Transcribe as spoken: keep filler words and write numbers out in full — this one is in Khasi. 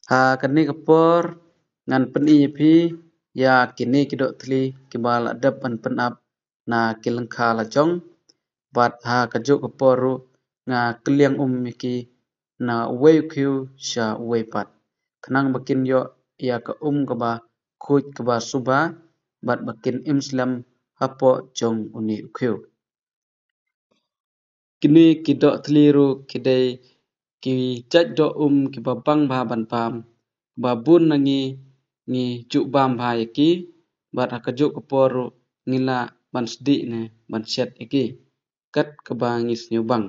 Ha kane ka por ngan pyni ïa phi ïa kine ki doh thli kiba la dep ban pynap na ki lyngkha la jong, bad ha kajuh ka por ruh nga kylliang um ïa ki na uwei u khiew sha uwei pat, khnang ba kin ïoh ïa ka um kaba khuid kaba suba, bad ba kin im slem hapoh jong une u khiew. Kine ki doh thli ruh ki dei ki jait doh um kiba bang bha ban bam, ba bun na ngi ngi ju bam bha ïa ki, bad ha kajuh ka por ruh ngi lah ban sdieh ne ban shet ïa ki kat kaba ngi sngew bang.